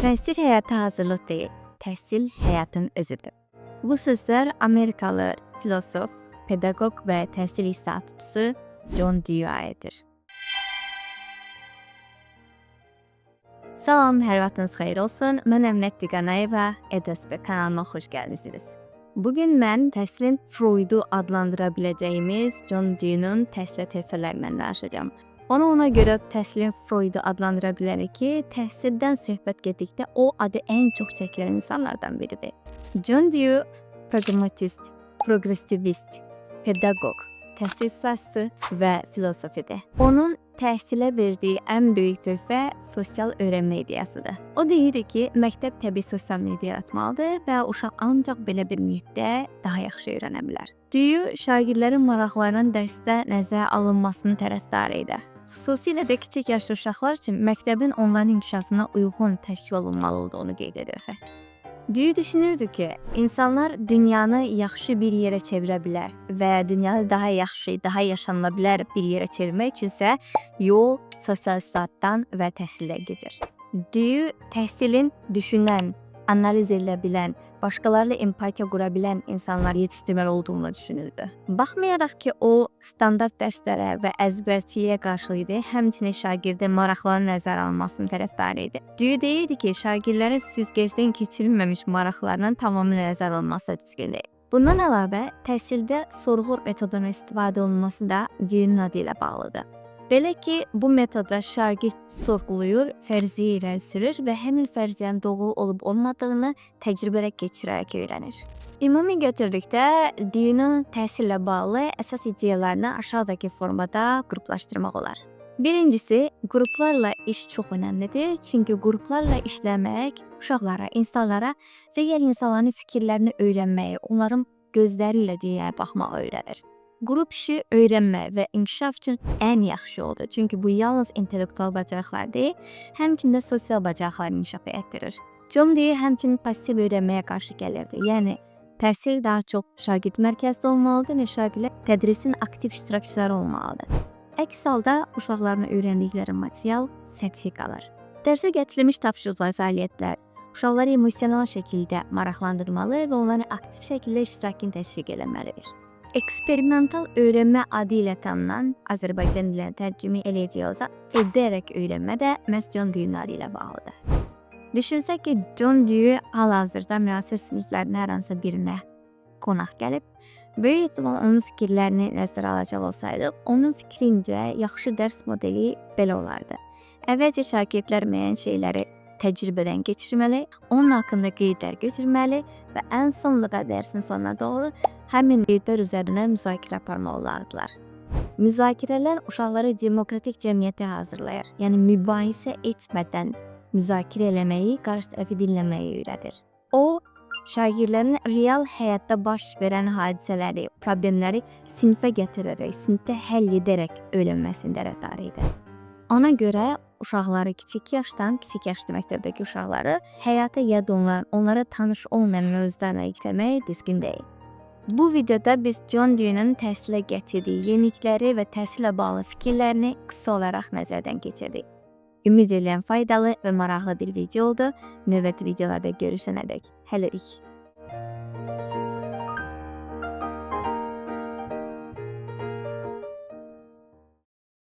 Təhsil həyata hazırlıq deyil, təhsil həyatın özüdür. Bu sözlər Amerikalı filosof, pedaqoq və təhsil islahatçısı John Dewey'e aiddir. Salam, hər vaxtınız xeyir olsun. Mən Əminət Diqanayeva, EDSB kanalıma xoş gəlmisiniz. Bugün mən təhsilin Freud'u adlandıra biləcəyimiz John Dewey'nin təhsilə töhfələrindən danışacağam. Onu ona görə təhsilin Freud'u adlandıra bilərik ki, təhsildən söhbət getdikdə o adı ən çox çəkilən insanlardan biridir. John Dewey pragmatist, progressivist, pedaqoq, təhsil islahatçısı və filosof idi. Onun təhsilə verdiyi ən böyük töhfə sosial öyrənmə ideyasıdır. O deyirdi ki, məktəb təbii sosial mühit yaratmalıdır və uşaq ancaq belə bir mühitdə daha yaxşı öyrənə bilər. Dewey şagirdlərin maraqlarının dərsdə nəzərə alınmasının tərəfdarı idi. Xüsusilə də kiçik yaşlı uşaqlar üçün məktəbin onların inkişafına uyğun təşkil olunmalı olduğunu qeyd edirdi. Dewey düşünürdü ki, insanlar dünyanı yaxşı bir yerə çevirə bilər və dünyanı daha yaxşı, daha yaşanıla bilər bir yerə çevirmək üçünsə yol sosial islahatdan və təhsildən keçir. Dewey təhsilin düşünən, analiz edə bilən, başqalarıyla empatiya qura bilən insanlar yetişdirməli olduğunu düşünürdü. Baxmayaraq ki, o standart dərslərə və əzbərçiliyə qarşı idi, həmçinin şagirdin maraqlarını nəzərə alınmasının tərəfdarı idi. Dewey deyirdi ki, şagirdlərin süzgəcdən keçirilməmiş maraqlarının tamamilə nəzərə alınması düzgün deyil. Bundan əlavə, təhsildə sorğu metodunun istifadə olunması da Dewey'nin adı ilə bağlıdır. Belə ki, bu metodda şagird sorğuluyur, fərziyyə irəli sürür və həmin fərziyyənin doğru olub olmadığını təcrübələ keçirərək öyrənir. Ümumi götürdükdə Dewey'nin təhsillə bağlı əsas ideyalarını aşağıdakı formada qruplaşdırmaq olar. Birincisi, qruplarla iş çox önəmlidir. Çünki qruplarla işləmək uşaqlara, insanlara digər insanların fikirlərini öyrənməyi, onların gözləri ilə dünyaya baxmağı öyrədir. Qrup işi öyrənmə və inkişaf üçün ən yaxşı yoldur. Çünki bu yalnız intellektual bacarıqlar deyil, həmçinin də sosial bacarıqları inkişaf etdirir. John Dewey həmçinin passiv öyrənməyə qarşı gəlirdi. Yəni təhsil daha çox şagird mərkəzli olmalıdır və şagirdlər tədrisin aktiv iştirakçıları olmalıdır. Əks halda uşaqların öyrəndikləri material səthi qalır. Dərsə gətirilmiş tapşırıqlar, fəaliyyətlər uşaqları emosional şəkildə maraqlandırmalı və onların aktiv şəkildə iştirakını təşviq eləməlidir. Eksperimental öyrənmə adı ilə tanınan Azərbaycan dilinə tərcümə eləyəcək olsa, edərək öyrənmə də məhz John Dewey'nin adı ilə bağlıdır. Düşünsək ki, John Dewey hal-hazırda müasir siniflərin hər hansısa birinə qonaq gəlib, böyük ehtimal onun fikirlərini nəzərə alacaq olsaydıq, onun fikrincə yaxşı dərs modeli belə olardı. Əvvəlcə şagirdlər müəyyən şeyləri təcrübədən keçirməli, onun haqqında qeydlər götürməli və ən sonunda da dərsin sonuna doğru həmin qeydlər üzərinə müzakirə aparmalı olardılar. Müzakirələr uşaqları demokratik cəmiyyətə hazırlayır. Yəni mübahisə etmədən müzakirə eləməyi, qarşı tərəfi dinləməyi öyrədir. O, şagirdlərin real həyatda baş verən hadisələri, problemləri sinifə gətirərək, sinifdə həll edərək öyrənməsinin tərəfdarı idi. Ona görə uşaqları kiçik yaşdan, kiçik yaşlı məktəbdəki uşaqları həyata yad olan, onlara tanış olmayan mövzularla yükləmək düzgün deyil. Bu videoda biz John Dewey'nin təhsilə gətirdiyi yenilikləri və təhsillə bağlı fikirlərini qısa olaraq nəzərdən keçirdik. Ümid edirəm faydalı və maraqlı bir video oldu. Növbəti videolarda görüşənədək hələlik.